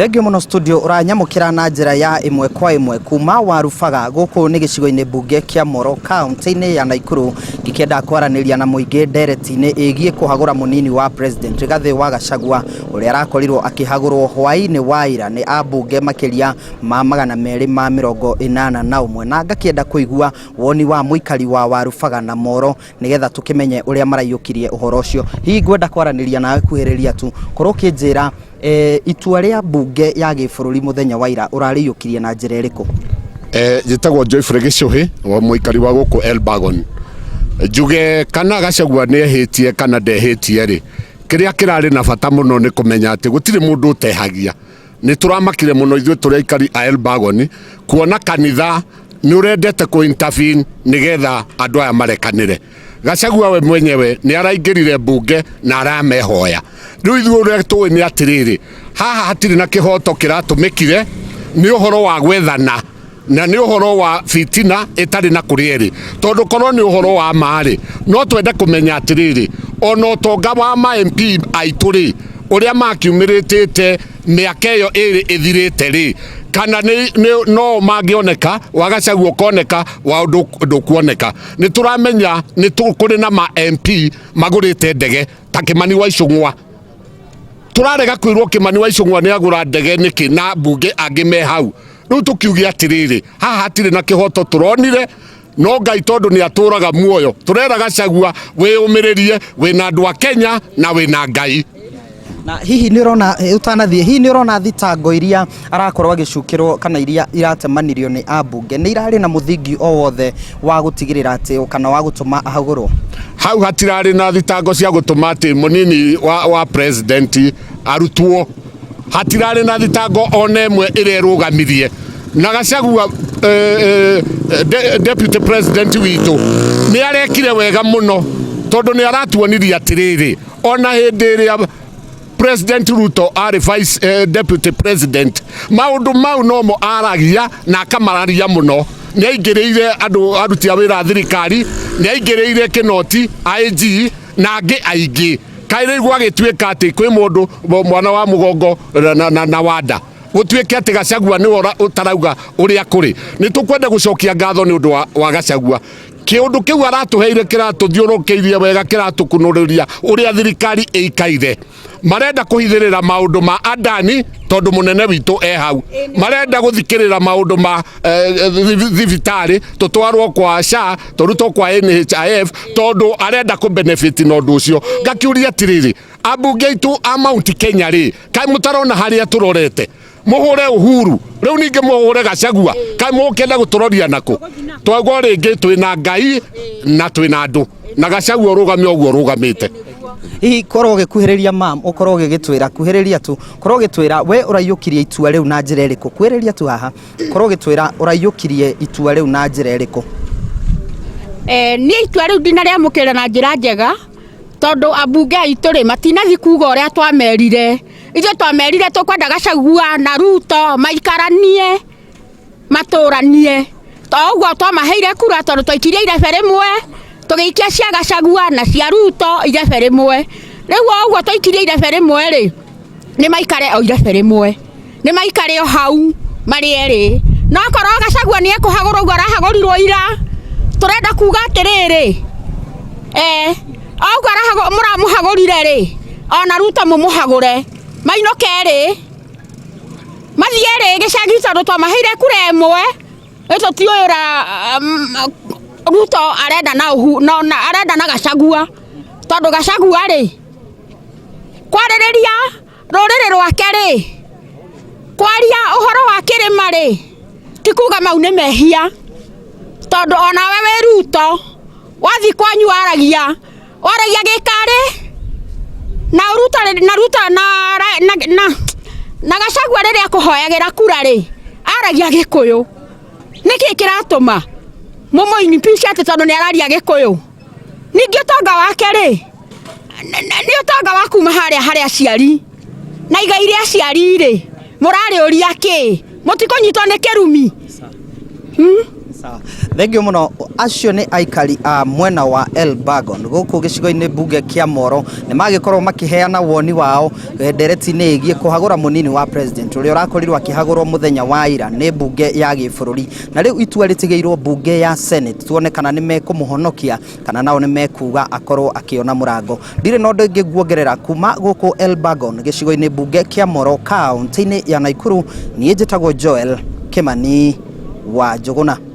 Thengiũ mũno studio ũranyamũkĩra na njĩra ya ĩmwe kwa ĩmwe kuma Warubaga gũkũ nĩ gĩcigo-inĩ mbunge kĩa Moro kaunti-inĩ ya Naikuru, ngĩkĩenda kwaranĩria na mũingĩ ndereti-inĩ ĩgiĩ kũhagũra mũnini wa president Rigathĩ wa Gachagua ũrĩa arakorirwo akĩhagũrwo hwaĩ-inĩ wa ira nĩ ambunge makĩria ma 281, na ngakĩenda kũigua woni wa mũikari wa Warubaga na Moro nĩgetha tũkĩmenye ũrĩa maraiyũkirie ũhoro ũcio. Hihi ngwenda kwaranĩria nawe kuhĩrĩria tu korwo ũkĩnjĩra itua rĩa mbunge ya gĩbũrũri mũthenya wa ira ũrarĩiyũkirie na njĩra ĩrĩkũ? Njĩtagwo Joyfrey Gĩcũhĩ wa mũikari wa gũkũ Elbagon. Njuge kana Gachagua nĩ ehĩtie kana ndehĩtie rĩ, kĩrĩa kĩrarĩ na bata mũno nĩ kũmenya atĩ gũtirĩ mũndũ ũtehagia. Nĩ tũramakire mũno ithuĩ tũrĩ aikari a Elbagon kuona kanitha nĩ ũrendete kũ intervene nĩgetha andũ aya marekanĩre. Gachagua we mwenyewe nĩ araingĩrire mbunge na aramehoya. Rĩu ithuĩ ũrĩa tũĩ nĩ atĩrĩrĩ, haha hatirĩ na kĩhoto kĩratũmĩkire, nĩ ũhoro wa gwethana na nĩ ũhoro wa fitina ĩtarĩ na kũrĩa ĩrĩ, tondũ korwo nĩ ũhoro wa ma rĩ, no twende kũmenya atĩrĩrĩ, ona ũtonga wa ma MP aitũ rĩ, ũrĩa makiumĩrĩtĩte mĩaka ĩyo ĩrĩ ĩthirĩte rĩ, kana nĩ no mangĩoneka, wa Gachagua ũkoneka, wa ndũkuoneka. Nĩ tũramenya nĩ kũrĩ na ma MP magũrĩte ndege ta Kimani wa Ichung'wa. Tũrarega kwĩrwo Kimani wa Ichung'wa nĩ agũra ndege nĩkĩ na mbunge angĩ me hau. Rĩu tũkiuge atĩrĩrĩ, haha hatirĩ na kĩhoto tũronire, no Ngai tondũ nĩ atũraga muoyo, tũrera Gachagua wĩyũmĩrĩrie, wĩna andũ a Kenya na wĩna Ngai. Na hihi nĩ ũrona ũtanathiĩ, hihi nĩ ũrona thitango iria arakorwo agĩcukĩrwo kana iria iratemanirio nĩ ambunge nĩ irarĩ na mũthingi o wothe wa gũtigĩrĩra atĩ kana wa gũtũma ahagũrwo? Hau hatirarĩ na thitango cia gũtũma atĩ mũnini wa president arutwo. Hatirarĩ na thitango ona ĩmwe ĩrĩa ĩrũgamirie. Na Gachagua deputy president witũ nĩ arekire wega mũno tondũ nĩ aratuonirie atĩrĩrĩ, ona hĩndĩ ĩrĩa President Ruto arĩ vice deputy president, maũndũ mau nomo aragia na akamararia mũno. Nĩ aingĩrĩire andũ aruti a wĩra a thirikari, nĩ aingĩrĩire Kinoti, IG na angĩ aingĩ. Kaĩ rĩu gwagĩtuĩka atĩ kwĩ mũndũ mwana wa mũgongo na wanda gũtuĩke atĩ Gachagua nĩwe ũtarauga ũrĩa kũrĩ. Nĩ tũkwenda gũcokia ngatho nĩ ũndũ wa Gachagua. Kĩũndũ kĩu aratũheire kĩratũthiũrũrũkĩirie wega, kĩratũkunũrĩria ũrĩa thirikari ĩikaire. Marenda kũhithĩrĩra maũndũ ma Adani tondũ mũnene witũ e hau. Marenda gũthikĩrĩra maũndũ ma thibitarĩ, tũtwarwo kwa SHA, tũrutwo kwa NHIF tondũ arenda kũ benefit na ũndũ ũcio. Ngakiuria atĩrĩrĩ, ambunge aitũ a Mount Kenya rĩ, kaĩ mũtarona harĩa tũrorete? Mũhũre Uhuru rĩu ningĩ mũhũre Gachagua, kaĩ mũkĩenda gũtũroria nakũ? Twagwo rĩngĩ twĩna Ngai na twĩna andũ, na Gachagua ũrũgame ũguo ũrũgamĩte. Hihi korwo ũgĩkuhĩrĩria mam, ũkorwo ũgĩgĩtwĩra, kuhĩrĩria tu, korwo ũgĩtwĩra we ũraiyũkirie itua rĩu na njĩra ĩrĩkũ? Kuhĩrĩria tu haha, korwo ũgĩtwĩra ũraiyũkirie itua rĩu na njĩra ĩrĩkũ? Niĩ itua rĩu ndinarĩamũkĩra na njĩra njega, tondũ ambunge aitũ rĩ matinathi kuga ũrĩa twamerire. Ithuĩ twamerire tũkwenda Gachagua na Ruto maikaranie matũranie, to ũguo twamaheire kura tondũ twaikirie irebe rĩmwe, tũgĩikia cia Gachagua na cia Ruto irebe rĩmwe. Rĩu o ũguo twaikirie irebe rĩmwe rĩ, nĩ maikare o irebe rĩmwe, nĩ maikare o hau marĩ erĩ. No korwo Gachagua nĩ ekũhagũrwo ũguo arahagũrirwo ira, tũrenda kuga atĩrĩrĩ, o ũguo mũramũhagũrire rĩ, ona Ruto mũmũhagũre, mainũke erĩ, mathiĩ erĩ gĩcagi tondũ twamaheire kura ĩmwe, rĩu tũtiũĩ ũrĩa Ruto arenda na arenda na Gachagua, tondũ Gachagua rĩ, kwarĩrĩria rũrĩrĩ rwake rĩ, kwaria ũhoro wa kĩrĩma rĩ, ti kuga mau nĩ mehia, tondũ onawe wĩ Ruto, wathiĩ kwanyu waragia, waragia gĩkarĩ, na Ruto na Ruto na Gachagua rĩrĩa akũhoyagĩra kura rĩ, aragia Gĩkũyũ. Nĩkĩ kĩratũma mũmũ impeach atĩ tondũ nĩ araria Gĩkũyũ? Ningĩ ũtonga wake rĩ, nĩ ũtonga wa kuma harĩa harĩ aciari, na igai rĩa aciari rĩ, mũrarĩũria kĩ? Mũtikũnyitwo nĩ kĩrumi? Sawa. Thengiũ mũno. Acio nĩ aikari a mwena wa Elburgon gũkũ gĩcigo-inĩ mbunge kĩa Moro, nĩ magĩkorwo makĩheana woni wao ndereti-inĩ ĩgiĩ kũhagũra mũnini wa president ũrĩa ũrakorirwo akĩhagũrwo mũthenya wa ira nĩ mbunge ya gĩbũrũri, na rĩu itua rĩtigĩirwo mbunge ya Senate tuone kana nĩ mekũmũhonokia kana nao nĩ mekuga akorwo akĩona mũrango. Ndirĩ na ũndũ ũngĩ nguongerera kuma gũkũ Elburgon gĩcigo-inĩ mbunge kĩa Moro kaunti-inĩ ya Naikuru. Niĩ njĩtagwo Joel Kimani wa Njũgũna.